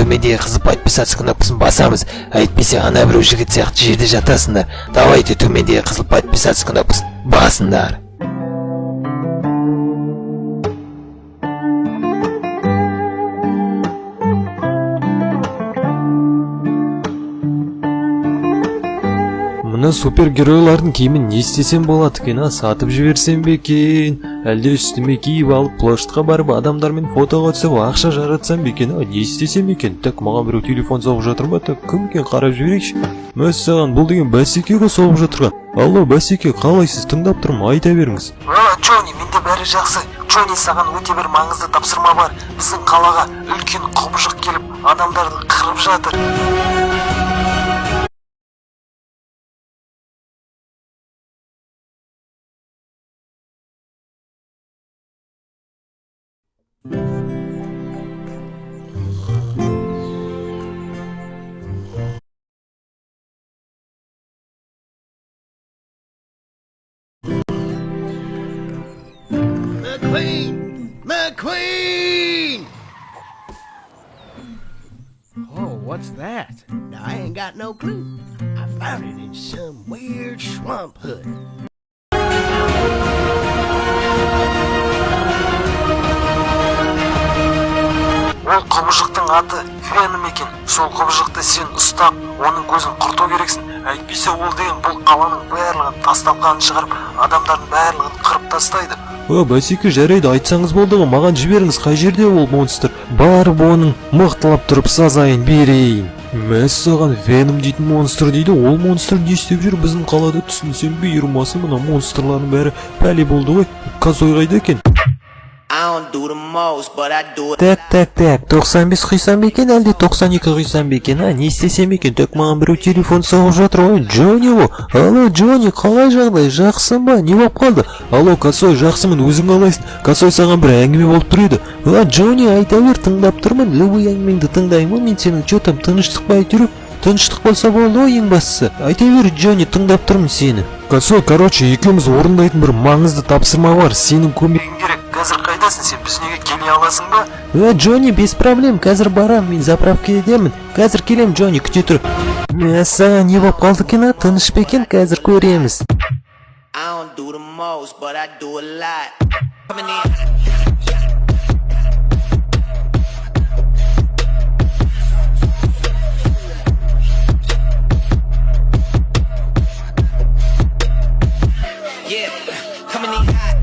Төмендегі қызыл подписаться кнопкасын басамыз, әйтпесе ана біреу жігіт сияқты жерде жатасыңдар. Давайте, төмендегі қызыл подписаться кнопкасын басыңдар. Мына супергеройлардың киімін не істесем болады екен, а? Сатып жіберсем бе екен, әлде үстіме киіп алып, площадьқа барып, адамдармен фотоға түсіп, ақша жаратсам ба екен, а? Не істесем екен? Так, маған біреу телефон соғып жатыр ма? Так, кім екен, қарап жіберейікші. Мәссаған, бұл деген Бәсеке ғой соғып жатырған. Алло, Бәсеке, қалайсыз? Тыңдап тұрмын, айта беріңіз. О, Джонни, менде бәрі жақсы. Джонни, саған өте бір маңызды тапсырма бар. Біздің қалаға үлкен құбыжық келіп, адамдарды қырып жатыр. McQueen! McQueen! Oh, what's that? Now, I ain't got no clue. I found it in some weird swamp hut. Ол құбыжықтың аты Веном екен. Сол құбыжықты сен ұстап, оның көзін құрту керексің. Әйтпесе ол деген бұл қаланың барлығын тас-талқанын шығарып, адамдардың барлығын қырып тастайды. О, Бәсеке, жарайды, айтсаңыз болды ғой, маған жіберіңіз, қай жерде ол монстр? Барып оның мықтылап тұрып сазайын берейін. Мәссаған, Веном дейтін монстр дейді. Ол монстр не істеп жүр біздің қалада, түсінсем бұйырмасын, мына монстрлардың бәрі пәле болды ғой. Косой қайда екен? I don't do the most, but I do it. Так, так, так, 95 құйсам ба екен, әлде 92 құйсам ба екен, а? Не істесем екен? Так, маған біреу телефон соғып жатыр ғой, Джонни ғой. Алло, Джонни, қалай жағдай, жақсы ба? Не болып қалды? Алло, Косой, жақсымын, өзің қалайсың? Косой, саған бір әңгіме болып тұр еді. А, Джонни, айта бер, тыңдап тұрмын, любой әңгімеңді тыңдаймын ғой мен сенің. Че там, тыныштық па әйтеуір? Тыныштық болса болды ғой ең бастысы. Айта бер, Джонни, тыңдап тұрмын сені. Косой, короче, екеуміз орындайтын бір маңызды тапсырма бар, сенің көмегің Керек. Қазір қайдасың сен? Біздің үйге келе аласың ба? Джонни, без проблем, қазір барам, мен заправкедемін. Қазір келем, Джонни, күте тұр. Мәссаған, не болып қалды екен, а? Тыныш па екен, қазір көреміз. I don't do the most, but I do a lot. Coming in. Yeah, coming in hot.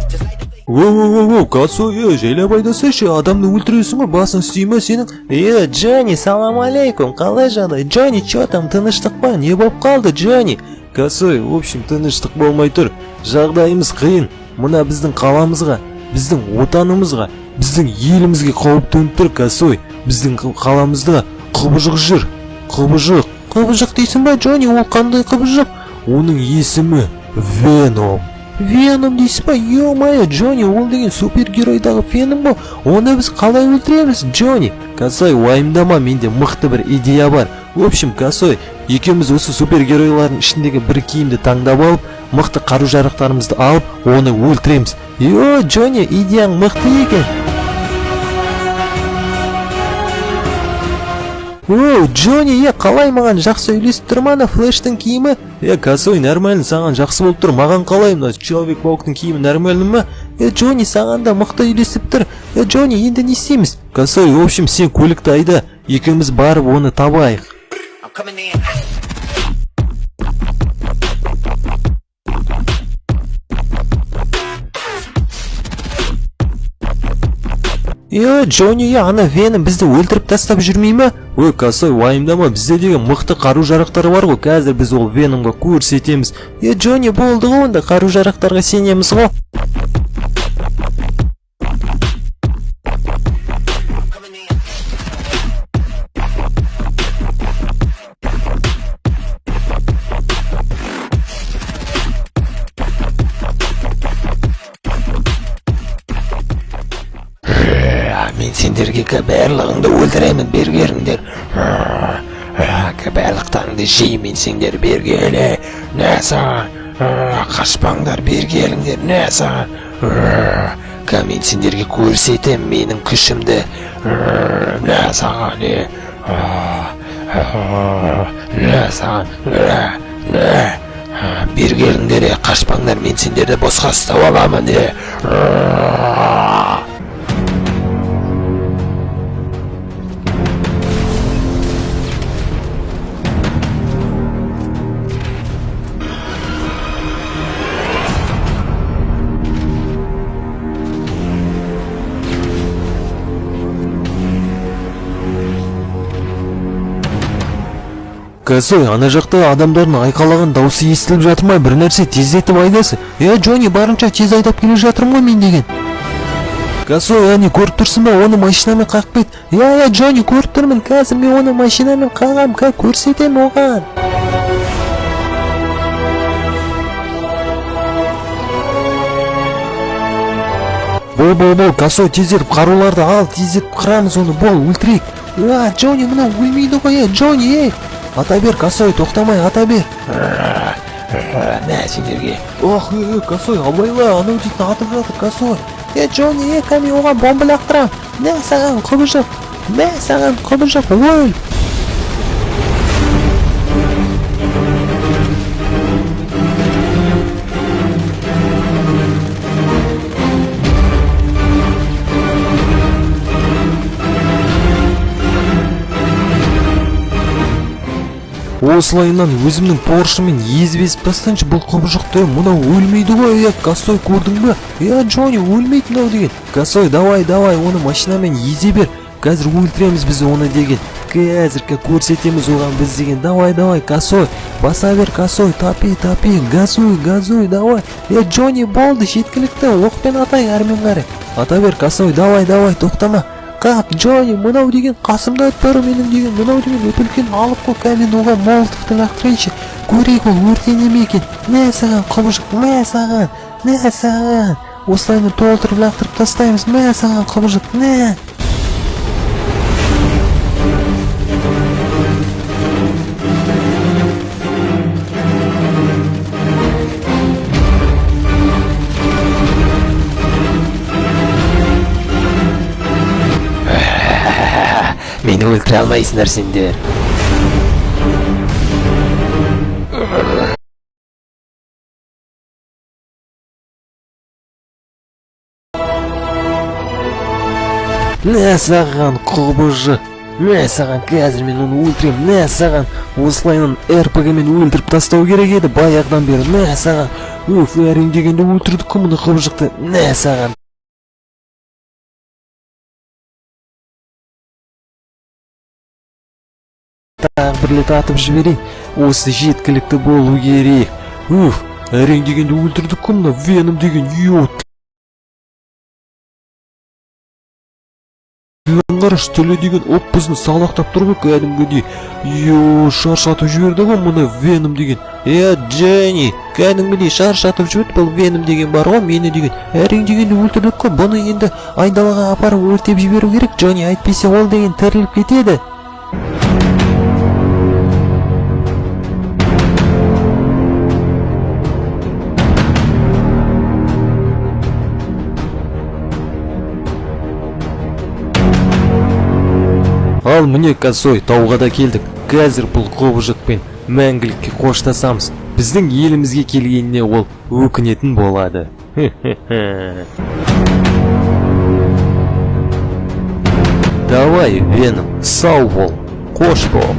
Just like the Оу, оу, Косой, е, жайлап айдасайшы, адамды өлтіресің ғой, басың істей ма сенің? Е, Джонни, салам алейкум, қалай жағдай? Джонни, че там, тыныштық па? Не болып қалды, Джонни? Косой, в общем, тыныштық болмай тұр. Жағдайымыз қиын. Мына біздің қаламызға, біздің отанымызға, біздің елімізге қауіп төніп тұр, Косой. Біздің қаламызда құбыжық жүр. Құбыжық. Құбыжық дейсің ба, Джонни? Ол қандай құбыжық? Оның есімі Веном. Веном дейсіз ба? Ё-моё, Джонни, ол деген супергеройдағы Веном ғой. Оны біз қалай өлтіреміз, Джонни? Косой, уайымдама, менде мықты бір идея бар. В общем, Косой, екеуміз осы супергеройлардың ішіндегі бір киімді таңдап алып, мықты қару-жарақтарымызды алып, оны өлтіреміз. Йо, Джонни, идеяң мықты екен. О, Джонни, е, қалай, маған жақсы үйлесіп тұр ма ана Флэштің киімі? Е, Косой, нормально, саған жақсы болып тұр. Маған қалай, мына Человек Пауктың киімі нормально ма? Е, Джонни, саған да мықты үйлесіп тұр. Е, Джонни, енді не істейміз? Косой, в общем, сен көлікті айда, екеуміз барып оны табайық. I'm coming in hot. Е, Джонни, е, ана Веном бізді өлтіріп тастап жүрмей ме? Ой, Косой, уайымдама, бізде деген мықты қару-жарақтар бар ғой, қазір біз ол Веномға көрсетеміз. Е, Джонни, болды ғой онда, қару-жарақтарға сенеміз ғой. Coming in. Мен сендерге барлығыңды өлтіремін, бері келіңдер. Барлықтарыңды жеймін сендер, бері келе. Нәса, қашпаңдар, бері келіңдер, нәса. Ка мен сендерге көрсетем менің күшімді. Мә саған, е. Мә саған. Бері келіңдер, е, қашпаңдар, мен сендерді босқа ұстап аламын, е. Косой, ана жақта адамдардың айқайлаған даусы естіліп жатыр ма, бір нәрсе, тездетіп айдасы. Е, Джонни, барынша тез айдап келе жатырмын ғой мен деген. Косой, әне көріп тұрсың ба, оны машинамен қағып кет. Иә, иә, Джонни, көріп тұрмын, қазір мен оны машинамен қағам, көрсетемін оған. Бол, бол, бол, Косой, тездетіп қаруларды ал, тездетіп қырамыз оны, бол, өлтірейік. Уа, Джонни, мынау өлмейді ғой, е, Джонни, ей. Ата бер, Косой, тоқтамай, ата бер. Мә сендерге. Ох, е, Косой, абайла, анау дейтін атып жатыр, Косой. Е, Джонни, е, мен оған бомба лақтырам. Мә саған, құбыжық. Мә саған, құбыжық, өл. Осылайынан өзімнің Поршемен езіп езіп тастайыншы бұл құбыжықты, мынау өлмейді ғой, е, Косой, көрдің бе? Е, Джонни, өлмейді мынау деген. Косой, давай, давай, оны машинамен езе бер. Қазір өлтіреміз біз оны деген. Қазір көрсетеміз оған біз деген. Давай, давай, Косой, баса бер, Косой, тапи, тапи, газуй, газуй, давай. Е, Джонни, болды, жеткілікті, оқпен атай әрмен қарай. Ата бер, Косой, давай, давай, тоқтама. Қап, Джонни, мынау деген қасымда тұр менің деген, мынау деген өте үлкен алып қой, кәмен оған молотовты лақтырайыншы. Көрейік, ол өртене ме екен. Мә саған, құбыжық, мә саған, мә саған. Осылайынан толтырып лақтырып тастаймыз, мә саған, құбыжық, мә. Мені өлтіре алмайсыңдар сендер. Мә саған, құбыжық. Мә саған, қазір мен оны өлтіремін. Мә саған, осылайынан РПГ-мен өлтіріп тастау керек еді баяғыдан бері. Мә саған. Уф, әрең дегенде өлтірдік қой мұны құбыжықты. Мә саған. Тағы бір рет атып жіберейін. Осы жеткілікті болу керек. Уф, әрең дегенде өлтірдік қой мына Веном деген. Йо, тілін қарашы, тілі деген ұп-ұзын салақтап тұр ғой кәдімгідей. Йо, шаршатып жіберді ғой мұны Веном деген. Е, Дженни, кәдімгідей шаршатып жіберді бұл Веном деген бар ғой мені деген. Әрең дегенде өлтірдік қой, бұны енді айдалаға апарып өртеп жіберу керек, Джонни, әйтпесе ол деген тіріліп кетеді. Ал міне, Косой, тауға да келдік. Қазір бұл құбыжықпен мәңгілікке қоштасамыз. Біздің елімізге келгеніне ол өкінетін болады. Давай, Веном, сау бол, қош бол.